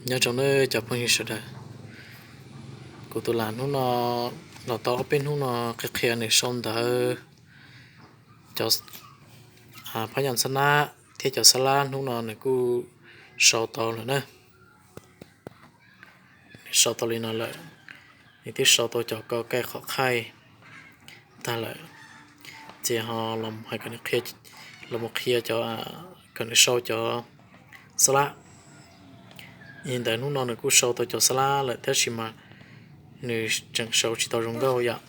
Nyob zoo nawb cov phooj ywg sawv daws, kuv tus lam hnub no los tau ob peb hnub no qhia qhia nws sau ntawv, cov phab nyas xab nab thiab cov xab lab hnub no nws kuj sau tau lawm na. Nws sau tau li no lawm, nws twb sau tau cov ko kai qhov khaij tag lawm, ces ho los hais kom nws qhia, los mus qhia cov kom nws sau cov xab lab. Ntawm hnub no nws kuj sau tau cov xab lab lawm tab sis mas nws tseem sau tsis tau zoo nkauj yom.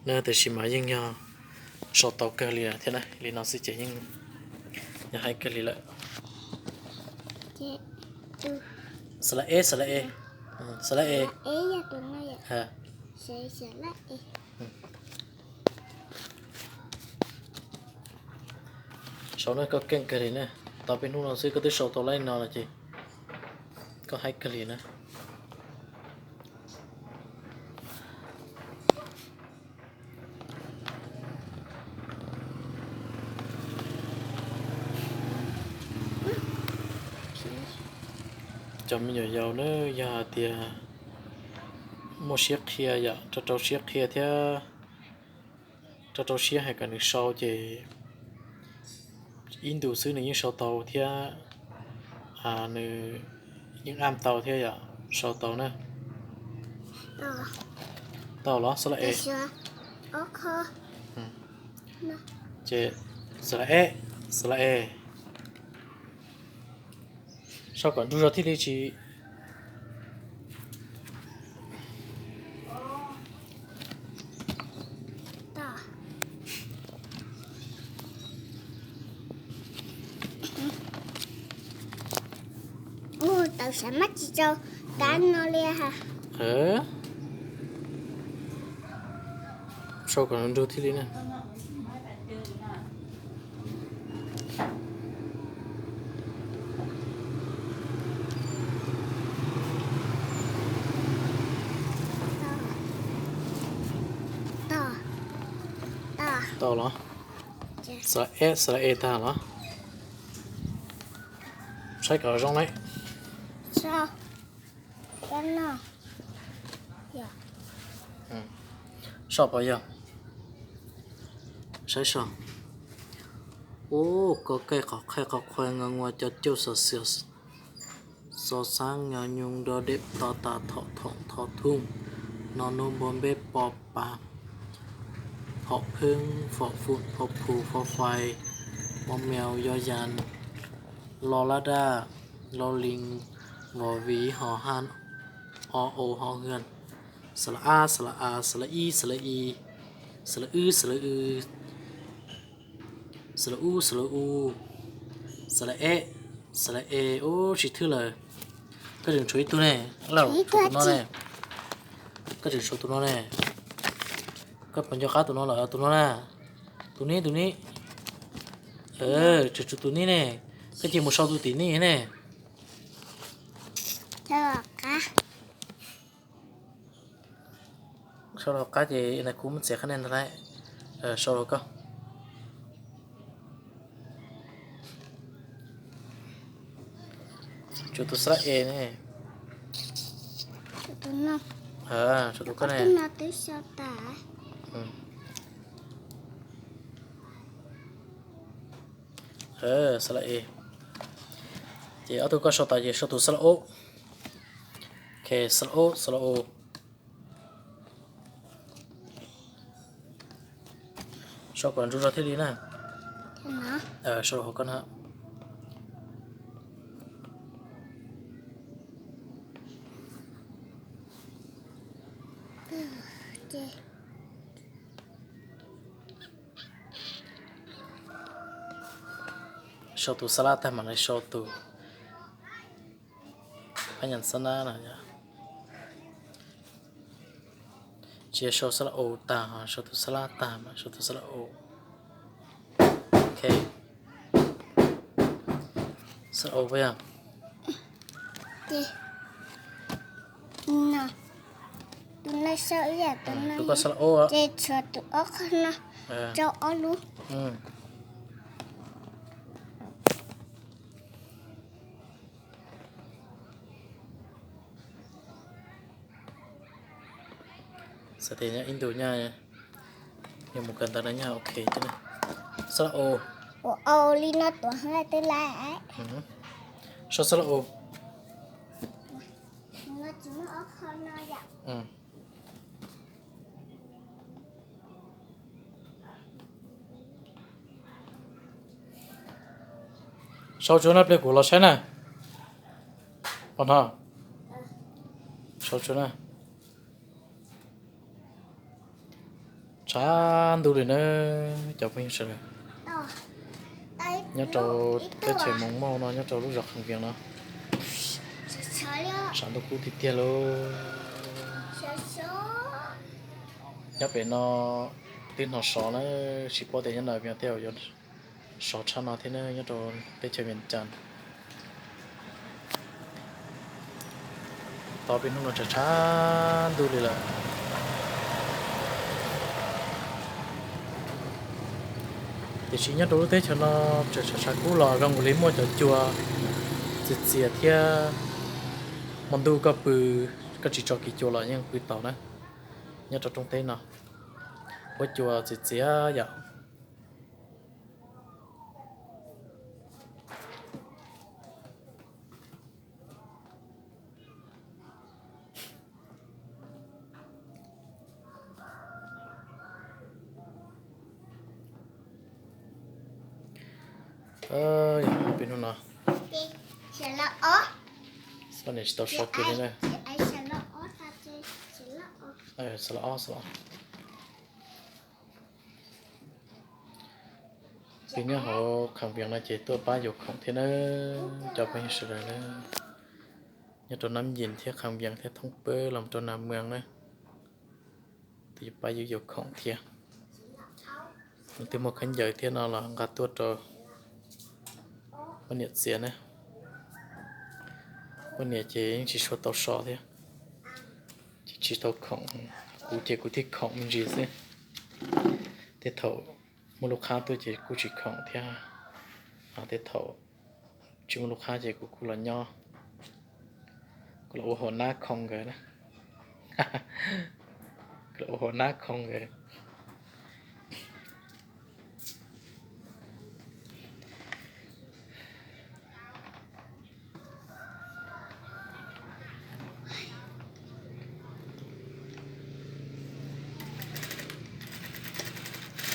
Na tab sis mas yeej yog sau tau kawg li thiab na, li no xwb ces yeej yog hais kawg li lawm. Xab lab e, xab lab e, xab lab e. Sau na, koj keej kawg li na, tau peb hnub no xwb koj twb sau tau li no lawm ces koj hais kawg li na. Cov me nyuam yaus na, yog hais tias muaj siab qhia yom, rau rau siab qhia thiab rau rau siab hais kom nws sau ces ib ntus xwb nws yeej sau tau thiab, nws yeej am tau thiab yom, sau tau na. Tau los xab lab e. Ces xab lab e, xab lab e. Sau kom nrug zog thiaj li tsis. Tawm sav mab tsis tau kab no li ha. Sau kom nrug thiaj li na. Tau los? Xab lab e, xab lab e tag los? Saib kom zoo lawm. Sau pom yog, saib sau. Ub, ko kaij qhov khaij qhov khuaij nga ngua co cauj xos xias xos xaab nyo nyoog do dej to tas thom thom tho thooj no nuj npua npeb po pas phom pheeb fom fum fo phu fo fais mo meos yo yas lo lab daj lo lis vos viv hos haj o o ho hwj xas las ab xas las as xas las ib xas las i xas las wb xas las w xas las u xas las u xas las e xas las e. Ub, tsis thwj lawm. Koj tseem tshuav ib tug ne, tus no ne. Koj tseem tshuav tus no ne. Koj puas nco qab tus no lawm? Tus no na. Tus neb, tus neb. Tseem tshuav tus neb ne. Koj cia mus sau tus tim neb ne. Sau los qab ces kuv muab txiav qhab nej ntag lauj. Sau los koj. Tshuav tus xab lab e ne. Tshuav tus koj ne. Xab lab e. Ces ob tug koj sau tas ces sau tus xab lab o. Ok, xab lab o, xab lab o. Sau kom nrug zog thiaj li na. Sau los hauv koj na. Sau tus xab lab tag mam li sau tus phab nyas xab nab no. Tsis yog sau xab lab o tag, sau tus xab lab tag mas sau tus xab lab o. Ok. Xab lab o puas yog? Tus no sau ib yam tus no, ces tshuav tus ob qho no rau ob lub. Xav tias nyob ib ntus nyaj yuav mus kawm ntawv no nyaj ok thiab na. Xab la o. Ua au li no tuav hwv twb lawm. Sau xab la o. Sau tsuav na, pliag kuv los saib na. Pom no. Sau tsuav na. Tshav ntuj li na, cov phooj ywg sawv daws. Nyob rau teb chaws Moos Mauj no, nyob rau lub zos Kham Vias no, tshav ntuj kub tiag tiag lauj. Nyob pem no twb hnov sov na, tsis paub tias nyob no tej zaum yuav sov tshaj no thiab na, nyob rau teb chaws Vias Cas. Tos peb hnub no tshav tshav ntuj li lawm. Tiam sis nyob rau lub teb chaws no tseem tshav tshav kub los zoo nkaus li muaj cov cua txias txias thiab. Hmo ntuj koj pw, koj tsis tso kiv cua los yeej pw tau na. Nyob rau rooj teb no huab cua txias txias yom. Peb hnub no poj niam tsis tau so kiag li na. Xav los ob, xav los ob. Peb nyob hauv Kham Vias no ces tuaj pab yuav khoom thiab na, cov phooj ywg sawv daws na. Nyob rau Nab Yim thiab Kham Vias thiab thoob pab los rau Nas Muas na, twb yuav pab yus yuav khoom thiab. Leej twg muaj khaub ncaws thiab no los nqa tuaj rau poj niam txiav na. Poj niam ces yeej tsis tshua tau so thiab, ces tsis tau khoom. Kuv ces kuv thiaj khoom me ntsis xwb. Tej thaum muaj lub qhab tuaj ces kuj tsis khoom thiab, tej thaum tsis muaj lub qhab ces kuv kuj los nyob, kuv los ua hauv nab khoom nkawd na. Kuv los ua hauv nab khoom nkawd.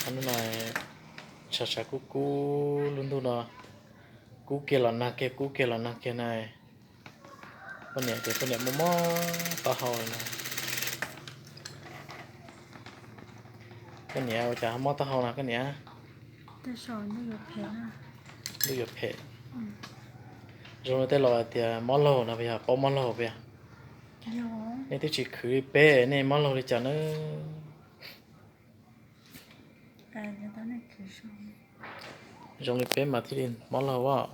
Hnub no tshav tshav kub kub, lub ntuj no kub kiag los nag kiag, kub kiag los nag kiag na. Poj niam ces poj niam mob mob taub hau na. Koj niam ua cas mob taub hau no koj niam? Ntuj yuav phem. Zoo li tej laus hais tias mob laug no puas yog, paub mob laug puas yog? Nej twb tsis khwv li peb, nej mob laug li cas na? Zoo li peb mas thiaj li mob laug as.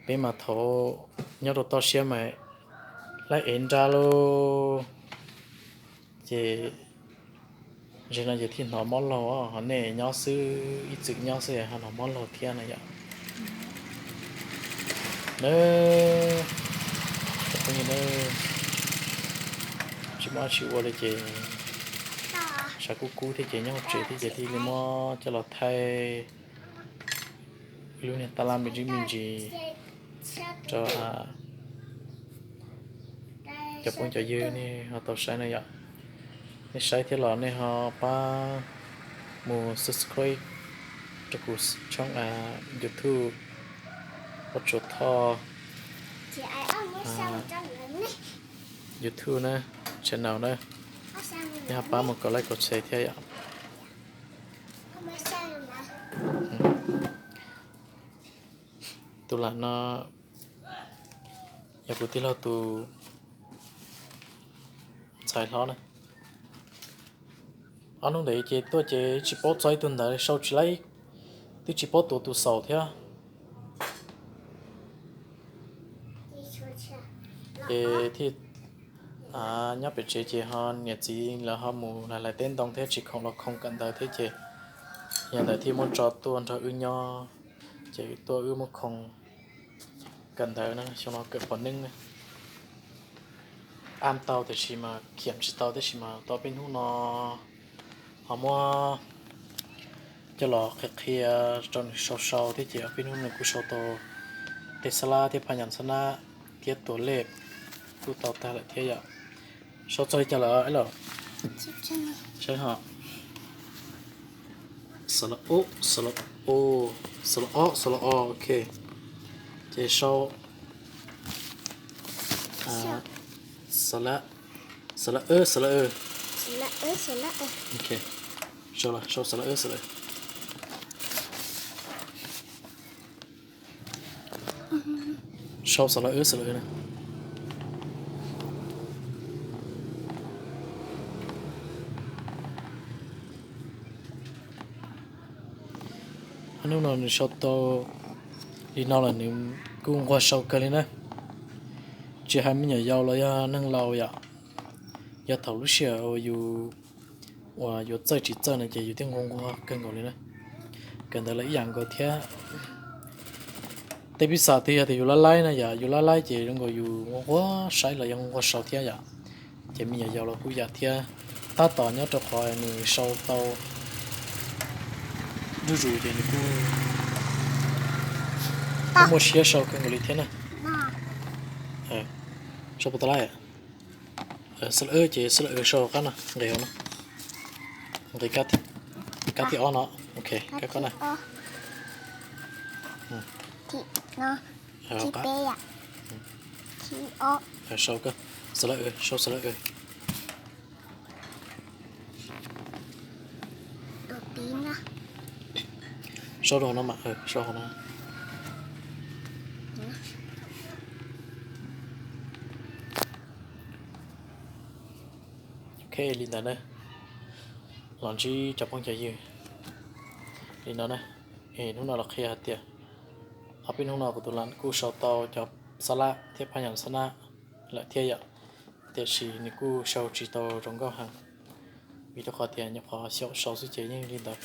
Peb mas thaum nyob rau toj siab mas laib ev nrab lauj, ces ze no ces thiaj hnov mob laug, ho nej nyob xwb, ib txwm nyob xwb ho hnov mob laug thiab na yom. Nawb, cov phooj ywg nawb, tsis muaj dab tsi ua li ces tshav kub kub thiab ces nyob hauv tsev thiab ces thiaj li muab coj los thaij ib lub niag tab laj me ntsis me ntsis rau cov phooj cov ywg nej ho tau saib na yom. Nej saib thiab los nej ho pab mus subscribe rau kuv tshooj YouTube Pov Tsuas Thoj YouTube na, channel na. Nej ho pab mus kom like kom share thiab yom. Tus lam no yog kuv tij laug tus ntxhais hlob na. Ob hnub ntawd ces tuaj ces tsis paub txog ib tug ntawv, sau tsis laib, twb tsis paub tuav tus xaus thiab. Ces thiaj nyob pem tsev ces ho niam txiv lawv ho mus lais lais teb ntoo thiab tsis khoom los khoom kawm ntawv thiab ces yog ntawd thiaj muab tso tuaj nrog wb nyob, ces tuaj wb muab khoom kawm ntawv na, xyoo no kawm pom neeb na. ab tau tiam sis mas khiam tsis tau, tab sis mas tau peb hnub no ho muab coj los qhia qhia rau nws sau sau thiab ces ob peb hnub nws kuj sau tau tej xab lab thiab phaj nyas xab nab thiab tuam lej kuj tau tag lawm thiab yom. Sau txog li cas lawm los? Saib ho. Xav la o, xav la o, xav la o, xav la o, ok. Ces sau xav la, xav la, xav la, ok. Sau, sau xav la, xav la. Sau xav la, xav la na. Hnub no nws sau tau li no lawm nws kuj nquag sau kawg li na. Tsis hais me nyuam yaus los yog neeg laus yom, yog thaum lub sij hawm uas yus uas yuav txawj tsis txawj no ces yus thiaj nquag nquag kawg nkaus li na. Kawm ntawv los ib yam nkaus thiab. Tej piv xam twg yog tias yus lab laib na yom, yus lab laib ces zoo nkaus yus nquag nquag saib los yog nquag nquag sau thiab yom. Ces me nyuam yaus los kuj yam thiab, tab tom nyob rau qhov nws sau tau zuj zus ces nws kuj muaj siab sau kawg nkaus li thiab na. Sau puas tau lawm? Xab la ces xab la sau qab no, nqis hauv no, nqis kab thib ob no, ok, kab qab na. Sau, sau xab la, sau xab la. Sau rau no mas, sau hauv no. Ok, li ntawd na. Los ntsib cov phooj cov ywg li no na. Es hnub no los qhia hais tias ob peb hnub no kuv tus lam kuj sau tau cov xab lab thiab phaj nyas xab nab lawm thiab yom, tiam sis nws kuj sau tsis tau zoo nkauj heev, vim rau qhov tias nyuam qhuav xyaum sau xwb ces yeej li ntawd.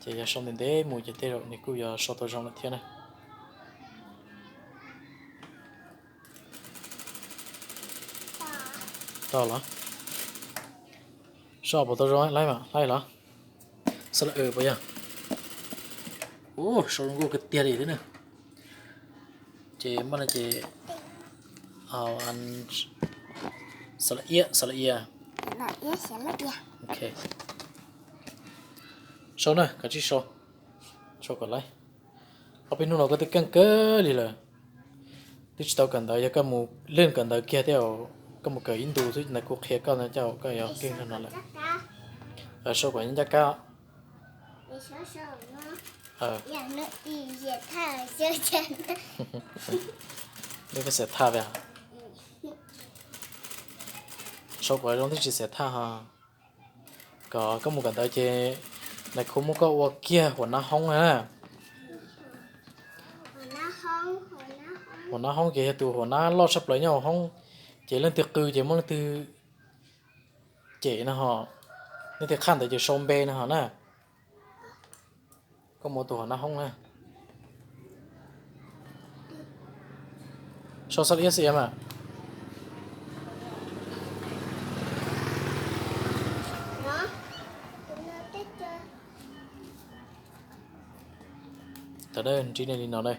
Ces yog sau ntev ntev mus ces tej zaum nws kuj yuav sau tau zoo lawm thiab na. Tau los? Sau puas tau zoo, laib mas, laib los? Xab la puas yog? Ua, sau zoo nkauj kawg tiag li thiab na. Ces muaj no ces xab la iab, xab la ia. Ok. Sau na, kav tsij sau. Sau kom laib. Ob peb hnub no koj twb keej kawg li lawm. Twb tsis tau kawm ntawv, yog koj mus leej kawm ntawv kiag thiab, koj mus kawm ib ntus xwb ntawd kuv qhia koj ntawd coj koj yuav keej no lawm. Sau kom ncaj kab. Koj xav thaj, sau kom zoo thiaj tsis xav thaj ho. Kom koj mus kawm ntawv ces nais khu muab koj ua kiag huam nab hoob na. Huam nab hoob ces yog tus huam nab loj tshaj plaws nyob hauv hoob, ces leej twg qw ces muab leej twg cem no ho. Leej twg qhaj ntawv ces sau npe no ho na. Koj mus ua tus huam nab hoob na. Sau xab la iab xab la ia mas. Tau, ntsib nej li no na.